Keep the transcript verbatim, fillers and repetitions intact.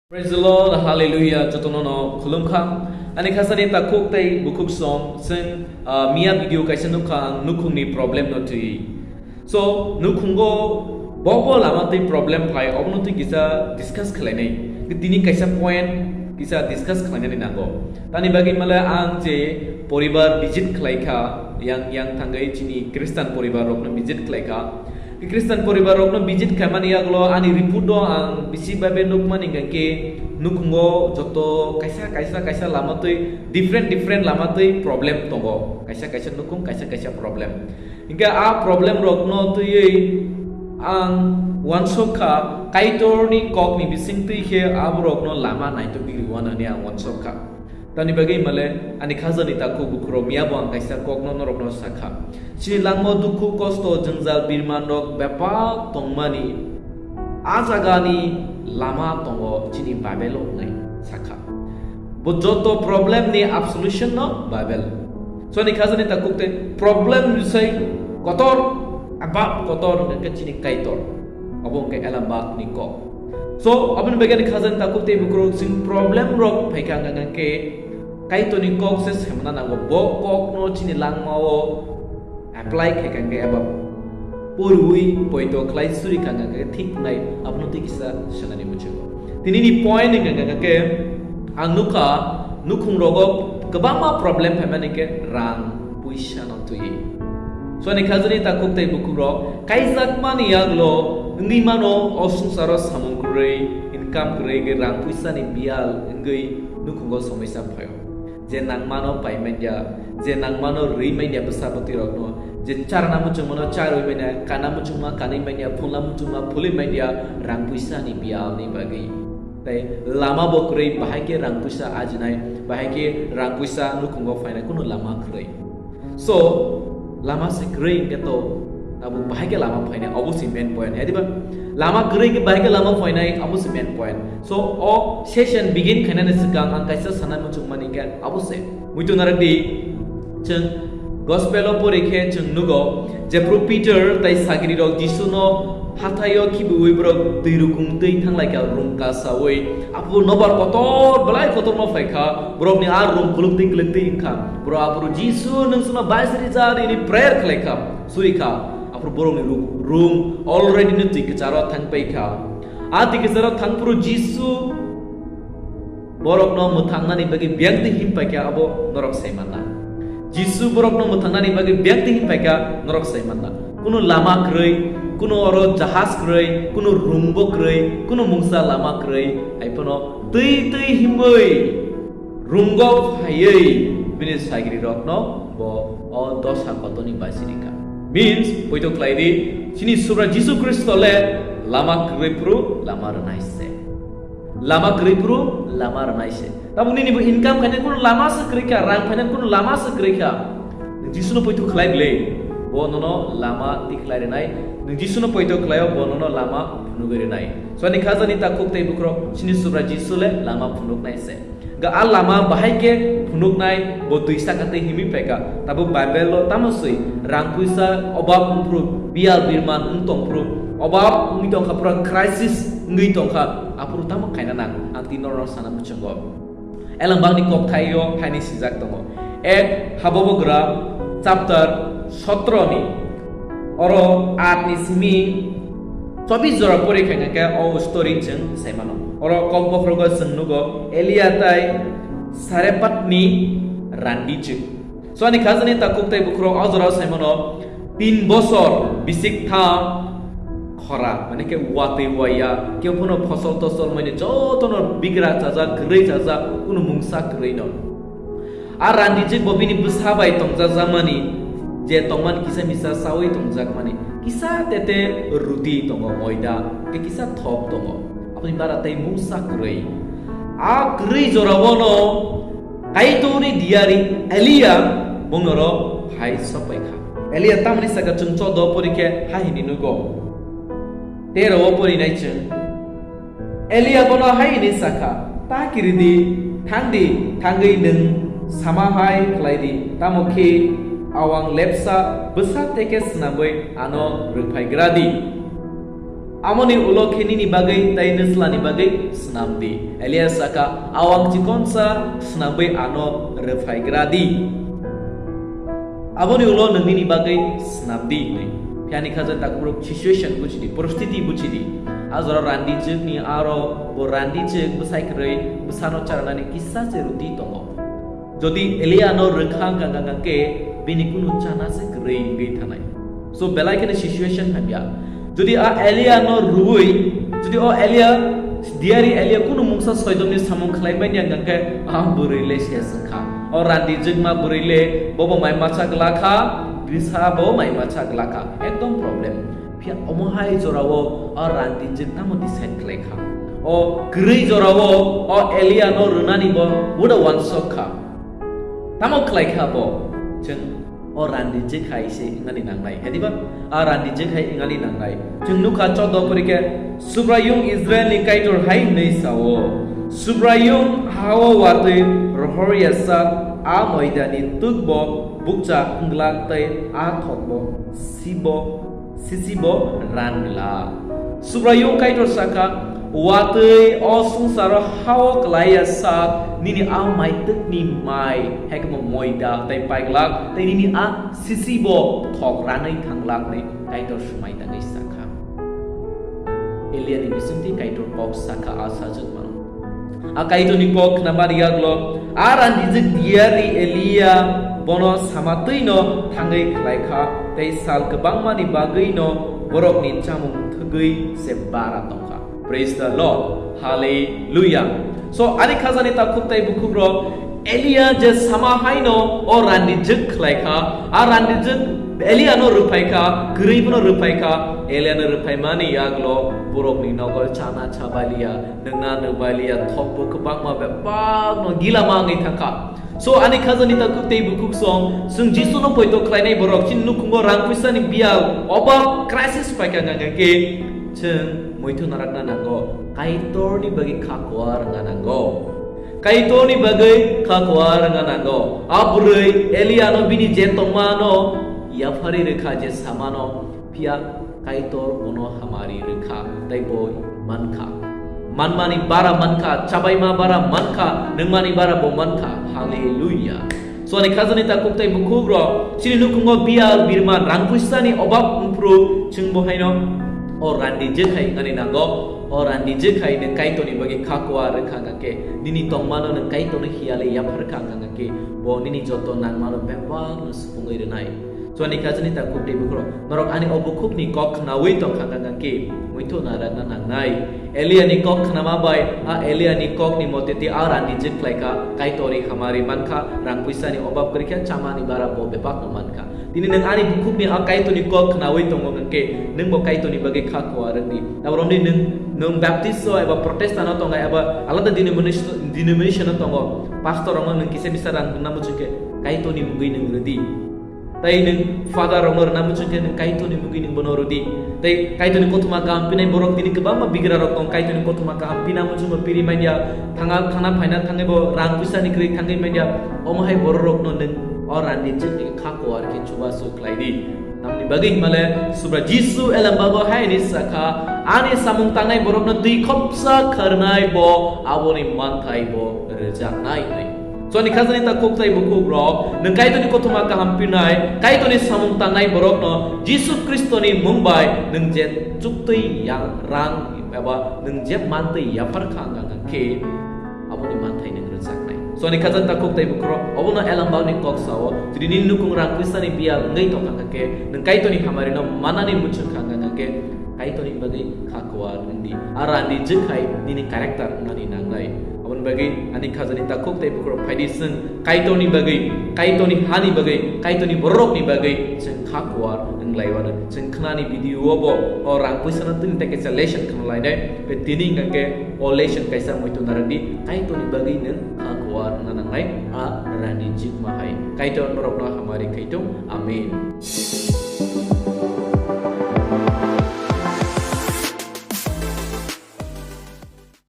Praise the Lord, hallelujah, jotono no khulumkha. Ani khasani takhuk tei bukhuk song, chwng, ah, miya video kaisa nukha ang nukhungni problem no twi. So, nukhungo bobo lama twi problem phai, obono twi kisa discuss khlainai. Tini kaisa point kisa discuss khlainani nango. Tani bagwi male ang je poribar visit khlaikha, yang, yang thangwi chini Christian poribar rokno visit khlaikha. Christian poribar rokno visit khaimani yagulo ani report o ang bisi babe nukmani hwnkhe nukhungo joto kaisa, kaisa, kaisa lama twi, different, different lama twi problem tongo. Kaisa, kaisa nukhung, kaisa, kaisa problem. Hingke a problem rokno twiwi ang wansok kha, Kaitorni kokni bising twi khe aborokno lama naitugwi rw anani ang wansok kha. Tamni bagwi male ani khajani takhuk bukhuro miya bo ang kaisa kokno norokno sakha. Chini langma dukhu kosto jwngjal birman rok bebak tongmani a jagani lama tongo chini Bible o hwnwi sakha. Bo joto problem ni absolution no Bible. So ani khajani takhuk tei problem ni sai kotor, abak kotor hwnkhe chini Kaitor. Abo hwnkhe Elambak ni kok. So, aboni bagwi ani khajani takhuk tei bukhurok chwng problem rok phaikha hwnkha khe Kaitorni kok se semna nango. Bo kokno chini langmao apply khaikha hwnkhe eba poriwi poito khlai suri kha hwnkha khe thik nai abono tei kisa sanani muchungo. Tinini point hwnkha khe ang nukha nukhung rogo kwbangma problem phaimani khe rang puisa no twi. So ani khajani takhuk tei bukhuk rok kaijakmani yagulo wngwi mano o swngcharo samung kwrwi, income kwrwi hwnkhe rang puisa ni biyal wngwi nukhungo somoisa phaio. Je nangmano paimanya, je nangmano rwi manya bwsa bwtwi rokno, je charna muchungmano charwi manya, kana muchungma kanwi manya, phulna muchungma phulwi manya rang puisa ni biyal ni bagwi. Tei lama bo kwrwi, bahai khe rang puisa ajinai, bahai khe rang puisa nukhungo phainai, kunu lama kwrwi. So, lama se kwrwi hwnkhe to abo bahai khe lama phainai, abo se main point, hai diba? Lama kwrwi hwnkhe bahai khe lama phainai, abo se main point. So, o session begin khainani swkang ang kaisa sana muchungmani hwnkhe abo se. Muitu narak di, chwng gospel o pori khe chwng nugo, jephru Peter tai sagri rok Jisu no hathaio khibiui borok twi rukung twi thanglaikha rung kasaui. Aphuru nobar kotor belai kotorma phaikha, borokni a rung khuluk twi kwlwk twi wngkha. Borok aphuru Jisu nwng chwngno baisri ja hwnwi prayer khlaikha, surikha. Aphuru borokni ru-, rung already no twi kwcharo thangpaikha. A twi kwcharo thangphuru Jisu borokno mwthangnani bagwi biyang twi him paikha abo norok sai manna. Jisu borokno mwthangnani bagwi biyang twi him paikha norok sai manna. Kunu lama kwrwi, kunu oro jahaj kwrwi, kunu rungbo kwrwi, kunu mungsa lama kwrwi, hai phano twi twi himwi rungo phaiwi bini sagri rokno bo o dosa kotoni basirikha. Means, poito khlai di, chini Subra Jisu Khristo le lama kwrwi phuru lama rwnai se. Lama kwrwi phuru lama rwnai se. Tabuk nini bo income khainani kunu lama se kwrwi kha, rang khainani kunu lama se kwrwi kha. Nwng Jisuno poito khlai bwle, bo nono lama tikhlai rwnai. Nwng Jisuno poito khlaio, bo nono lama phunugwi rwnai. So ani khajani takhuk tei bukhurok chini Subra Jisu le lama phunuknai se. Ga a lama bahai khe phunuknai bo twi saka tei himwi phaikha. Tabuk Bible o tamo swi rang puisa obab wngphuru biyal birman wng tongphuru obab wngwi tongkha pura crisis wngwi tongkha aphuru tamo khaina nang ang tini norok sana muchungo. Elambakni kokthaio haini sijak tongo. Ek Hababogra chapter sotro ni oro aat ni simi chobis jora pori khaikha khe o story chwng sai mano. Oro kok bokhorogo chwng nugo Elia tai Sarepatni randi chwng. So ani khajani takhuk tei bukhurok o jorao sai mano tin bosor bisik tham khora, mane khe watwi waya, khe phano phosol tosol mane jotono bigra chajak, kwrwi chajak, kunu mungsa kwrwi no. A randijwk bo bini bwsa bai tongjakjakmani, je tongmani kisa misa chaui tongjakmani, kisa tete ruti tongo, moida, tei kisa thok tongo. Aboni bara tei mungsa kwrwi. A kwrwi jorao no Kaitorni diyari Elia bongno ro hai sokpai kha. Elia tamni saka chwng chodo pori khe ha hini nugo. Tero o pori nai chwng. Elia bono hai hini sakha, "Ta kiri di, thang di, thangwi nwng sama hai khlai di, tamo khe awang lepsa bwsa teke swnamwi ano rwphai gra di." Amoni ulo khe nini bagwi tei nwslani bagwi snam di. Elia saka, "Awang chikonsa snamwi ano rwphaigra di." Aboni ulo nwng nini bagwi snam di hwnwi. Phiya ani khajan takhukrok situation buji di, poristiti buji di. A jora randijwkni aro bo randijwk bwsai kwrwi bwsano chanani kisa se ruti tongo. Jodi Eliano rwkha wngkha wngkha khe bini kunu chana se kwrwi wngwi thanai. So belai kheno situation hamya. Jodi a Eliano rwui, jodi o Elia, diari Elia kunu mungsa soidomni samung khlai manya wngkha khe a bwrwi le se swngkha. O randijwkma bwrwi le bobo mai macha glakha, bwsa bo mai macha glakha. Ekdom problem. Phiya omo hai jorao o randijwk tamo decide khlai kha? O kwrwi jorao o Eliano rwnani bo uda wansok kha. Tamo khlai kha bo? Chwng o randijwk hai se wngani nangnai. Hediba? A randijwk hai wngani nangnai. Chwng nukha chwdok pori khe, Subraiyung Israilni Kaitor hai hwnwi sao, Subraiyung ha-o watwi rohor ya sak, a moidani twkbo bukcha wng glak tei a thokbo sibo sisibo ran glak. Subraiyung Kaitor sakha, watwi o swngcharo ha-o klai ya sak, nini a maitwkni mai, hai khe bo moida tei paiglak, tei nini a sisibo thok ranwi thanglak hwnwi Kaitor swmai tangwi sakha. Eliani bisingtwi Kaitor kok sakha a sajwkmano. A Kaitorni kok khnamani yaglo a randijwk diari Elia bono sama twino thangwi khlai kha, tei sal kwbangmani bagwino borokni chamung thwgwi se bara tong kha. Praise the Lord. Hallelujah. So, ani khajani takhuk tei bukhukrok Elia je sama haino o randijwk khlai kha, a randijwk Eliano rwphai kha, kwrwi bono rwphai kha, Eliano rwphaimani yaglo borokni nogo chana chabaliya, nwngna nukbaliya, thokbo kwbangma bebakno gilama wngwi thangkha. So, ani khajani takhuk tei bukhuk song, chwng Jisuno poito khlainai borok, chini nukhungo rang puisani biyal, obak crisis phaikha wngkha khe, chwng muitu narakna nango, Kaitorni bagwi kha kuar wngna nango. Kaitorni bagwi kha kuar wngna nango. A bwrwi Eliano bini je tongmano yaphari rwkha, je samano, phiya Kaitor bono hamari rwkha, tei bo mankha. Manmani bara mankha, chabaima bara mankha, nwngmani bara bo mankha. Hallelujah. So, ani khajani takhuk tei bukhukrok, chini nukhungo biyal birman rang puisani obab wngphru, chwng bo haino o randijwk hai wngani nango. O randijwk hai nwng Kaitorni bagwi kha kuar rwkha wngkha khe, nini tongmano nwng Kaitorno hiyalwi yapharkha wngkha khe, bo nini joto nangmano bebakno supungwi rwnai. Chwng ani khajani takhuk tei bukhuk, norok ani o bukhukni kok khnaui tongkha wngkha khe, muitu narakna nangnai. Eliani kok khnama bai, a Eliani kokni mote tei a randijwk khlaikha, Kaitorni hamari mankha, rang puisani obab kwrwikha, chamani bara bo bebakno mankha. Tini nwng ani bukhukni a Kaitorni kok khnaui tongo hwnkhe, nwng bo Kaitorni bagwi kha kuar wngdi. Abo romni nwng, nwng Baptist o eba Protestant o tongo eba alada denomination, denomination o tongo, pastor rokno nwng kisa bisa rang rwna muchungkhe Kaitorni mungwi nwng rwdi. Tei nwng father rokno rwna muchungkhe nwng Kaitorni mungwi nwng bono rwdi. Tei Kaitorni kothoma kaham pinai borok tini kwbangma bigra rok tong, Kaitorni kothoma kaham pina muchungo piri manya, thanga, thangna phaina thangwi bo rang puisani kwrwi thangwi manya, omo hai borok rokno nwng o randijwkni kha kuar khe chubachu khlaidi. Tamni bagwi himale Subra Jisu elembabo hai hwnwi sakha, "Ani samung tangnai borokno twi khopsa kharnai bo aboni manthai bo rwjaknai," hwnwi. Chwng ani khajani takhuk tei bukhuk rok, nwng Kaitorni kothoma kaham pinai, Kaitorni samung tangnai borokno Jisu Khristoni mung bai nwng je chuktwi yang rang eba nwng je mantwi yaphar kha wngkha khe, aboni manthai nwng rwjaknai. Chwng ani khajani takhuk tei bukhuk rok, obono elembani kok sao, jodi nini nukhung rang puisani biyal wngwi tongkha khe, nwng Kaitorni hamarino manani muchung kha wngkha khe, Kaitorni bagwi kha kuar wngdi. A randijwk hai nini character wngnani nangnai. Aboni bagwi ani khajani takhuk tei bukhuk rok phaidi chwng Kaitorni bagwi, Kaitorni hani bagwi, Kaitorni bororokni bagwi chwng kha kuar wnglaio ano. Chwng khnani video o bo o rang puisano tini tei kaisa lesson khna lainai. Tei tini hwnkha khe o lesson kaisa muitu narwkdi, Kaitorni bagwi nwng kha kuar wngna nangnai a randijwkma hai. Kaitor norokno hamari khai thung. Amen.